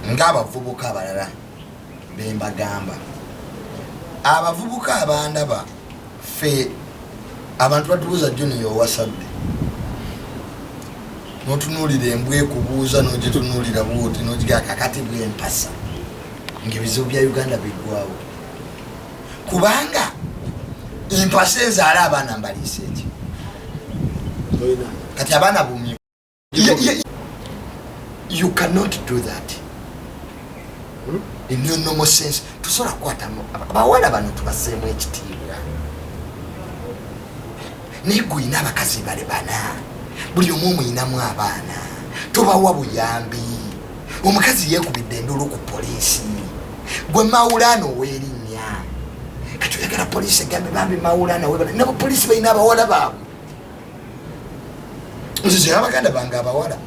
Ng'abavubuka abalala bembagamba, abavubuka abandaba, ffe abantu batubuuza, "Junior, owasadde?" Notunuulira embwa ekubuuza, nogitunuulira bwoti, nogigaa, "Kakati bwempasa ngaebizibu bya Uganda biggwawo?" Kubanga mpasa, enzaala abaana, mbaliisa eki? Tolina. Kati abaana bumye. You cannot do that in your normal sense. Tusobola kukwatamu abawala bano, tubaseemu ekitiibwa, naye gwe abakazi bale bana, buli omu omuyinamu abaana, tobawa buyambi. Omukazi yeekubidde endulu ku poliisi, gwe Mawulaana ow'erinnya, kati oyagala poliisi egambe, "Bambi Mawulaana webala." Nabo poliisi balina abawala baabwe. Nzize abaganda bange abawala,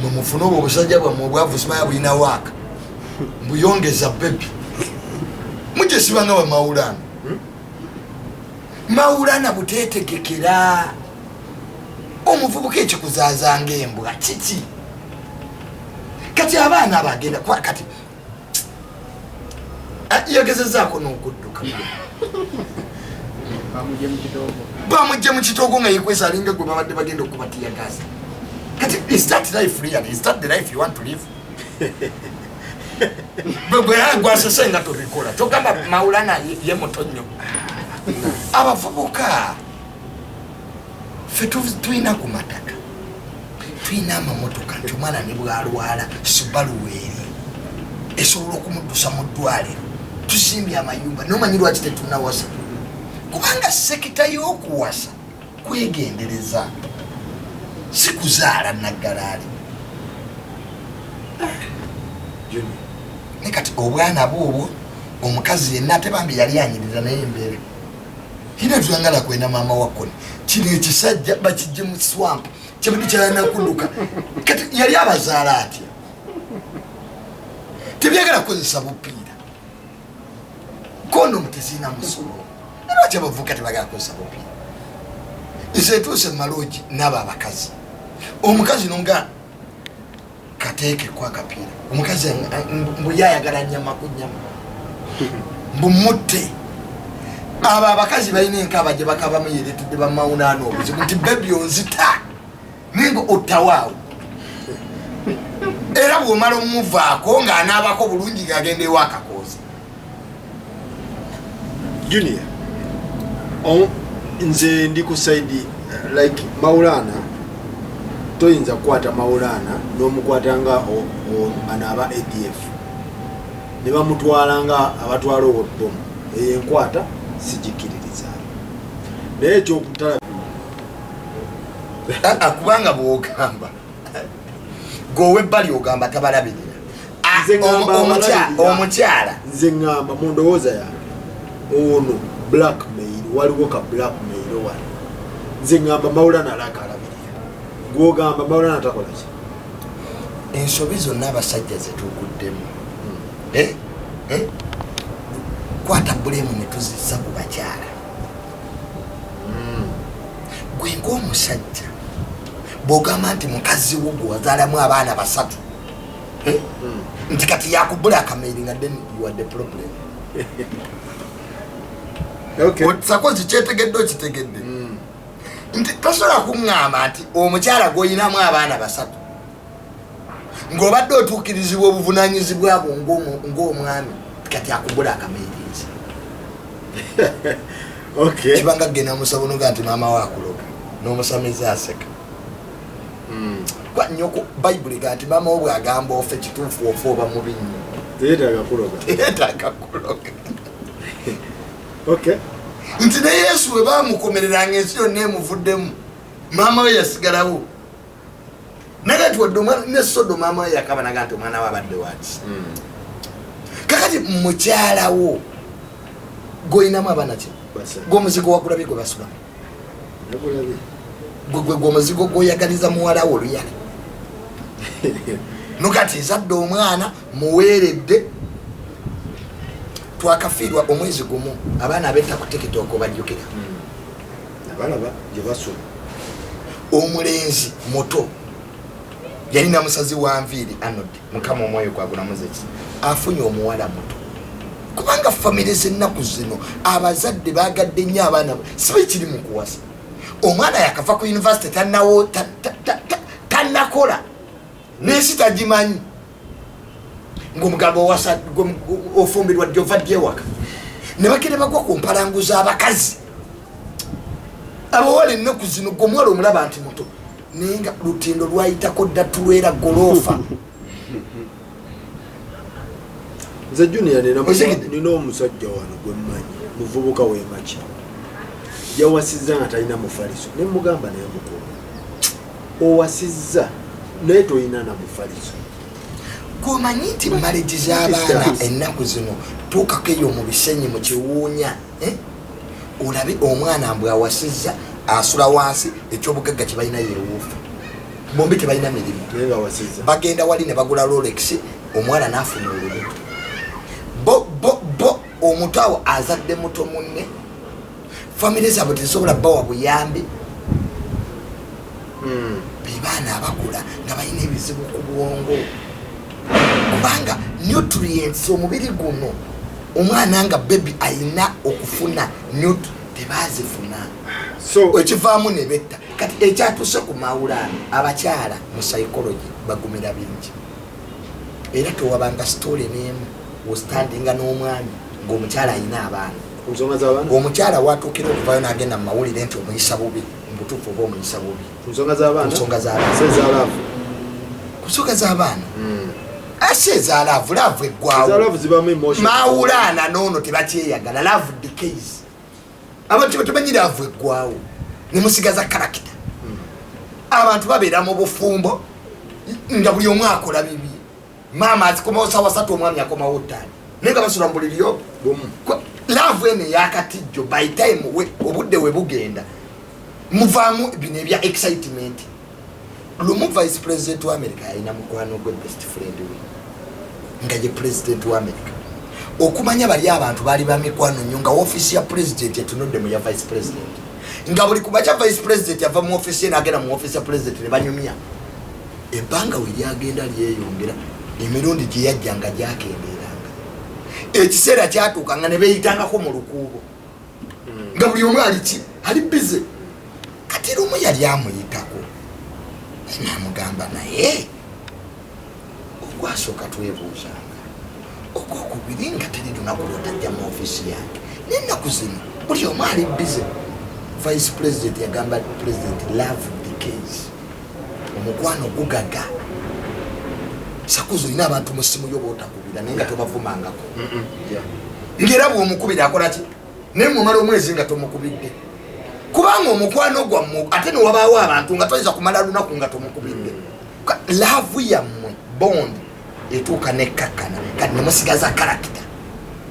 mwemufune obwo obusajja bwammwe obwavu, simanya bulina waaka, mbuyongeza bebi, mugyesibanga bamawulaana. Mawulaana buteetegekera omuvubuka ekikuzaazanga embwa kiki? Kati abaana abagenda kuba kati yagezezaako n'okudduka. Bamugye mu kitoogo. Bamugje mu kitoogo nga yekwesa, alinga gwe babadde bagenda okuba teargas. Kati is that life really? Is that the life you want to live? Gwe gwasese nga tobikola, togamba Maulana ye muto nnyo. Abavubuka ffe tulina ku mataka, tulina amamotoka, nti omwana ne bwalwala Subaru weeri esobola okumuddusa mu ddwaliro. Tusimbye amayumba. Nomanyi lwaki tetunawasa? Kubanga sector y'okuwasa kwegendereza, si kuzaala naggalaali. Junior. Ne kati obwana bwobwo, omukazi yenna ate bambi yali anyirira, naye embeera ina tuyangala kwenda maama wakoni. Kino ekisajja bakijje mu swamp, kyebadde kyalina kudduka. Kati yali abazaala atya? Tebyagala kukozesa bupiira, kondomu tezirina musolo. Lwaki abavubuka tebagala kukozesa bupiira? Nze ntuuse mu maloogi n'abo abakazi, omukazi nonga kateekeko akapiira, omukazi mbu ye ayagala nyama ku nyama, mbu mutte. Abo abakazi balina enkaaba gye bakabamu, yeretedde bamawunaana obuzibu nti, "Baby, onzita," naye nga ottawaawo. Era bw'omala omuvaako ng'anaabako bulungi, ng'agenda ewa akakooza. Junior, nze ndi ku side like Maulana. Toyinza kukwata Maulana n'omukwata nga bano aba ADF ne bamutwala nga abatwala owebbomu. Eyo enkwata sigikiririza, naye ekyokutala Ah, ah, kubanga bwogamba gweowebbali ogamba tabalabirira. Ah, Nze ngamba abalabirira. Omukyala. Nze ŋŋamba mu ndowooza yange, ono blackmail, waliwo ka blackmail wano. Nze ŋŋamba Maulana alaka alabirira, gwogamba Maulana takola ki? Ensobi zonna abasajja zetuguddemu, Eh? Eh? Kwata blame ne tuzissa ku bakyala. Gwe ngaomusajja bw'ogamba nti mukazi wo gwe wazaalamu abaana basatu, eh? Nti kati yakubula akamairinga, then you are the problem. Sakozi kyetegedde, okitegedde nti tosobola kuŋŋamba nti omukyala gw'olinamu abaana basatu ng'obadde otuukirizibwa obuvunanyizibwa bwo ng'omwami, kati akubula akamairinzi. Kibanga genda musabunuga nti maama we akuloga, n'omusamize aseka. Kwa nyoko Bayibuli ga nti maama wo bw'agamba ofe, kituufu ofe, oba mubi nnyo. Teyetaaga kuloga. Teyetaaga kuloga. Nti ne Yesu bwe bamukomereranga, ensi yonna emuvuddemu, maama we yasigalawo. Naga nti wadde omwana ne sodo, maama we yakaba, naga nti omwana we abadde waki. Kakati mukyalawo gwolinamu abaana ki? Basatu. Gwomuzigo wagulabye gwe basula? Nagulabye. Gwe gwomuzigo gwoyagaliza muwala wo oluyale, nokati nzadde omwana muweeredde. Twakafiirwa omwezi gumu abaana abetta ku TikTok, bajjukira? Abalaba gye basula. Omulenzi muto. Yalina musazi wa nviiri Anod, Mukama omwoyo gwagulamuzeki, afunye omuwala muto, kubanga famire z'ennaku zino abazadde bagadde nnyo abaana, sibe kiri mu kuwasa. Omwana yakava ku university, tannawo tannakola n'ensi tagimanyi, ng'omugamba owasa ofumbirwa ddi, ova ddi ewaka, ne bagenda bagwa ku mpalangu z'abakazi abawala ennaku zino. Gwe omuwala omulaba nti muto, naye nga lutindo lwayitako dda, tulwera goloofa. Nze Junior nina Otegedde? Nina omusajja wano gwe mmanyi, muvubuka wemaki, yawasizza nga talina mufaliso, ne mugamba, naye mukulu, owasizza naye toyina na mufaliso. Gwomanyi nti marriage z'abaana ennaku zino, tuukako eyo mu Bisenyi mu Kiwuunya, eh? Olabe omwana mbwe awasizza asula wansi, ekyobugagga kyebalina yewuufa, bombi tebalina mirimu. Naye nga awasizza. Bagenda wali ne bagula Rolex, omwana n'afuna olubuto. Bo bo bo omuto awo azadde muto munne, famire zaabwe tezisobola bawa buyambi. Be baana abakula nga balina ebizibu ku bwongo, kubanga nutrients omubiri guno, omwana nga baby ayina okufuna tebazifuna. So ekivaamu ne betta. Kati ekyatuuse ku Mawulaano, abakyala mu psychology bagumira bingi, era tewabanga story n'emu ostandinga n'omwami ng'omukyala ayina abaana. Ku nsonga z'abaana. Omukyala watuukira okuvayo n'agenda mu mawulire nti omuyisa bubi, mu butuufu oba omuyisa bubi. Ku nsonga z'abaana. Ku nsonga z'abaana. Si eza love. Ku nsonga z'abaana, ase eza love, love eggwawo. Eza love zibamu emotion. Mawulaana noono tebakyeyagala, love decays. Abantu tebamanyi love eggwawo nemusigaza character. Abantu babeera mu bufumbo nga buli omu akola bibi. Maama azikomawo sawa 3, omwami akomawo 5, naye nga basula mu buliryo bumu. Love eno eyakatijjo, by time we obudde we bugenda muvaamu bino ebya excitement. Lumu vice president wa America yalina mukwano gwe, best friend we, nga ye president wa America. Okumanya bali abantu baali bamikwano nnyo, nga ofiisi ya president etunudde mu ya vice president, nga buli kumakya vice president ava mu ofiisi ye n'agenda mu ofiisi ya president ne banyumya. Ebbanga we lyagenda lyeyongera, emirundi gye yajjanga gyakendeeranga. Ekiseera kyatuuka nga ne beeyitangako mu lukuubo, nga buli omu aliki ali busy. Kati lumu yali amuyitako namugamba, naye ogwasooka twebuuzanga, ogwokubiri nga teri lunaku lwotajja mu ofiisi yange, nennaku zino buli omu ali busy. Vice president yagamba president, love decays, omukwano gugaga. Sakuzi olina abantu mu ssimu yo bootakubira, naye nga tobavumangako, ngaera bwomukubira akolaki, naye mumala omwezi nga tomukubidde, kubanga omukwano gwammwe. Ate newabaawo abantu nga toyinza kumala lunaku nga tomukubidde. Love yammwe, bond etuuka nekkakkana, kati nemusigaza character.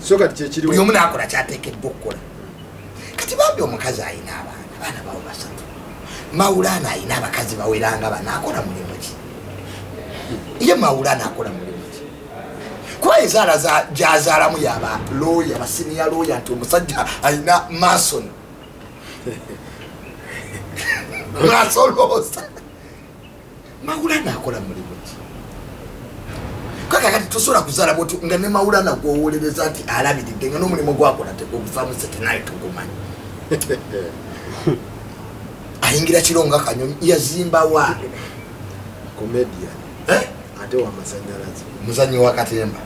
So kati kyekiriwo. Buli omu nakola kyateekeddwa okukola. Kati bambi omukazi alina abaana, abaana bawo basatu. Mawulaana alina abakazi baweranga bana, akola mulimu ki ye? Mawulaana akola mulimu ki? Kuba ezaala gyazaalamu yaba lawyer, ba senior lawyer, nti omusajja alina mason masoloosa. Mawulana akola mulimu ki? Kaka kati tosobola kuzaala bwoti nga ne Mawulana gwowolereza nti alabiridde, nga n'omulimu gwakola teguguvaamu sente, naye tugumanyi ayingira kiro nga kanyonyi, yazimbawa? Comedian. Eh? Ate wamasanyalaze. Muzanyi wa katemba.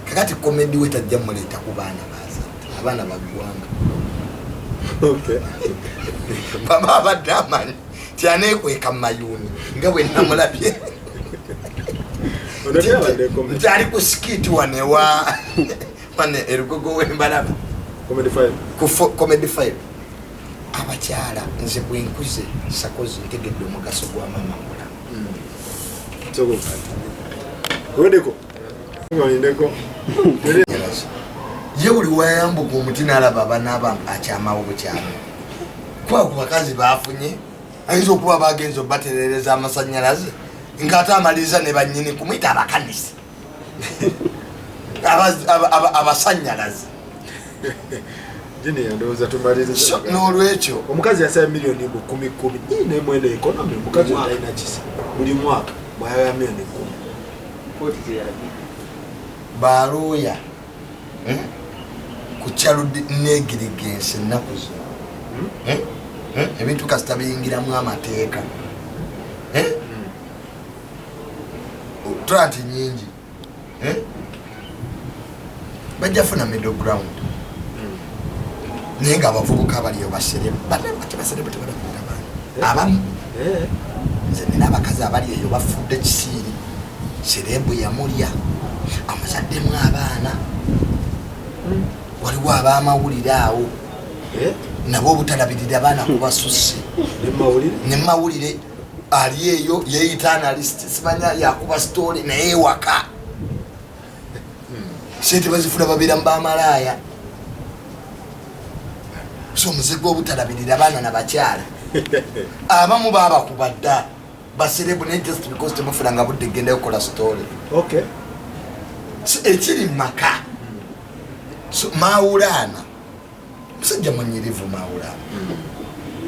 Kakati comedy we tajja muleeta ku baana bazadde, abaana baggwanga. Baba abadde amanyi tyaneekweka mumayuuni nga bwe namulabye Ono teyabadde comedy. nti ali ku skit wano ewa wano erugogo wembalaba. Comedy five. Ku Comedy 5. Abakyala, nze bwenkuze sakozi ntegedde omugaso gwa mama mulamu. Soko. Wedeko. Olindeko. Ye buli wayambuka omuti n'alaba abanaaba akyamawo bukyamu, kuba ku bakazi bafunye ayinza okuba bagenza obaterereza amasanyalaze, ngaate amaliriza ne banyini kumuyita abakanisi abasanyalaze. Junior, ndowooza tumaliriza. So, n'olwekyo omukazi yasaba miliyoni mu 10 10, nemweno economy, omukazi oyo talina kisa buli mwaka. Bwayaba miliyoni 10. Kooti teyalagidde. Balooya ku child negligence ennaku zino. Eh? Eh? Ebintu kasita biyingiramu amateeka. Eh? Tula nti nyingi. Eh? Bajja funa middle ground, naye nga abavubuka abaliyo baseremu bati baseremu tebalabirira baana abamu. Nze nina abakazi abali eyo bafudde kisiiri, celeb yamulya, amuzaddemu abaana. Waliwo abamawulire awo nabo obutalabirira baana kubasusse. Nemawulire. Nemawulire ali eyo yeyita analyst, simanya yakuba story, naye ewaka sente bazifuna babeera mubamalaaya. So omuze gwobutalabirira baana nabakyala abamu babakuba dda ba celeb, naye just because temufunanga budde gendayo kukola story. So, ekiri mumaka. So Mawulaana musajja munyirivu, Mawulaana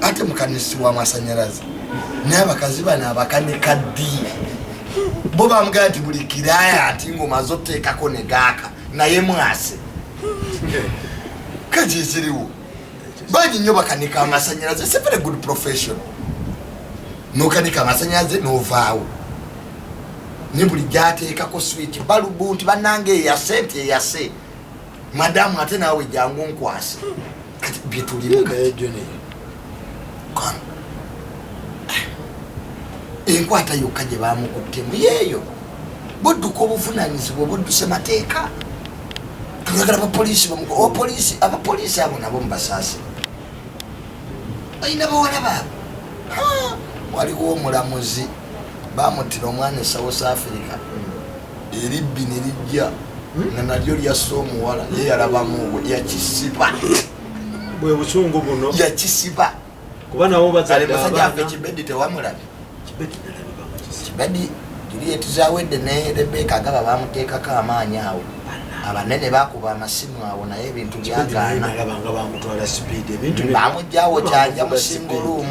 ate mukanisi w'amasanyalaze, naye abakazi bano abakanika ddi? Bo bamugamba nti buli kiraya ati ngaomaze oteekako negaaka naye mwase kaki ekiriwo. Bangi nnyo bakanika amasanyalaze. It's a very good profession. Nokanika amasanyalaze novaawo, ne buli gyateekako switch balubu nti bannange eyase, nti eyase madamu, ate naawe jangu nkwase. Kati byetulimu kati. Naye Joni, Kono. Enkwata yokka gye bamukuttemu yeeyo budduka obuvunanyizibwa obudduse mateeka. Tuyagala bapoliisi, opoliisi, abapoliisi abo nabo mubasaasire, balina bawala baabwe. Ha! Waliwo omulamuzi bamuttira omwana e South Africa, eribbi ne lijja nga nalyo lyasse omuwala, ye yalabamuwe yakisiba. Bwe busungu buno. Yakisiba. Kuba nabo Ale bazadde musajja affe. abaana. Kibedi tewamulabye? Kibedi nalabye bamukisiba. Kibedi Juliet Zawedde ne Rebeka gaba bamuteekako amaanyi awo, abanene bakuba amasimu awo, naye ebintu Kibedi naye byagaana. nalaba nga bamutwala speed ebintu Bamugjawo Kyanja Bamuvuga mu single speed. room.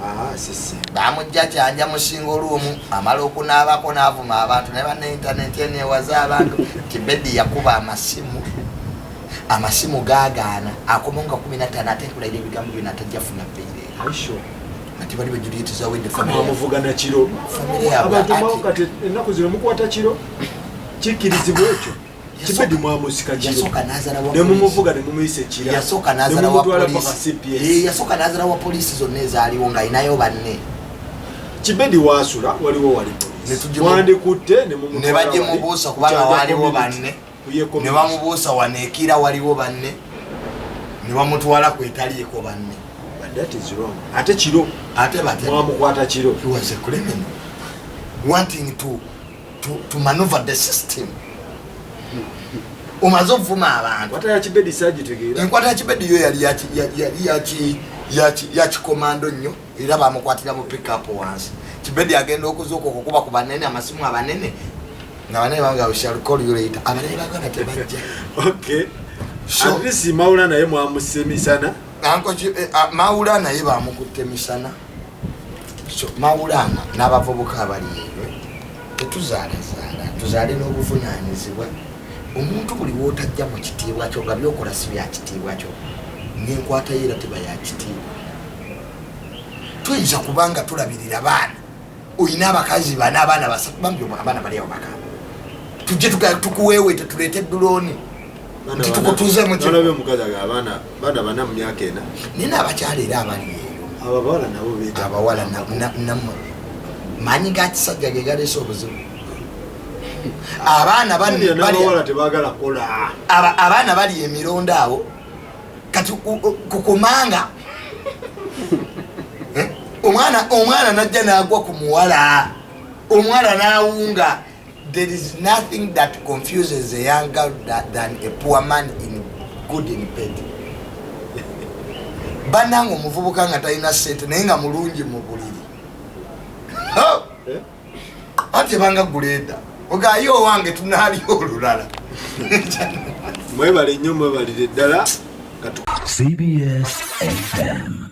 Ah, sisi. Bamugja Kyanja mu single room, amala okunaabako n'avuma abantu, naye banna intaneti eneewaza abantu. Kibedi yakuba amasimu, amasimu gagaana, akomawo nga 15, ate nkulaira ebigambo byonna atajja funa bbeire. Aisho. Ati bali be Juliet Zawedde. Mwamuvuga na kiro. Family yaabwe. Abantu ati- mwawo kati ennaku zino mukwata kiro, kikkirizibwa ekyo? Kibedi mwamusika kiro. Yasooka n'azala wa Ne mumuvuga ne mumuyisa ekira. Yasooka Ne n'azala wa mumutwala paka poliisi. CPS. Eh, yasooka n'azala wa poliisi zonna ezaaliwo ng'alinayo banne. Kibedi waasula waliwo wali Ne poliisi. Mwandikutte ne mumutwala ne bagimubuusa wali, kubanga Kyanja waaliwo community. banne. Ku ye Ne community. bamubuusa wano ekira waliwo banne, ne bamutwala kwetaliiko banne. But that is wrong. Ate kiro. Ate batya? Mwamukwata kiro. He was a criminal wanting to maneuver the system. Omaze ovuma abantu. Kwata ya Kibedi saagitegeera. Enkwata ya Kibedi yo yali yakikomando nnyo, era bamukwatira mu pickup wansi. Kibedi agenda okuzuuka okukuba ku banene amasimu, abanene nga banene banga, "We shall call you later." Abanene baganda tebajja. Okay. So- At least Mawula naye mwamusse misana. Anko Mawulana naye bamukutte misana. So Mawulana n'abavubuka abali eyo, tetuzaalazaala, tuzaale n'obuvunanyizibwa. Omuntu buli wootajja mu kitiibwa kyo nga byokola si bya kitiibwa kyo, n'enkwata ye era teba ya kitiibwa. Tuyinza kubanga tulabirira baana, olina abakazi bana, abaana basatu, bambi abaana bali awo bakaba, tujje tukuweeweete, tuleete drone nti tukutuuze mu kifo. Nalabye omukazi aga abaana baana bana mu myaka 4. Naye n'abakyala era abali eyo. Abo abawala nabo beeta. Abawala nammwe maanyi ga kisajja ge galeese obuzibu. Abaana N'abawala tebaagala kola. Abaana bali emirondo awo kati kukumanga. Eh? Omwana najja n'agwa ku muwala, omuwala n'awunga. There is nothing that confuses a young girl than a poor man in good in bed. Bannanga omuvubuka nga talina sente naye nga mulungi mu buliri. Oh! Eh? Ate banga guleeda ogaye owange tunaali olulala. Mwebale nnyo, mwebalire ddala. CBS FM.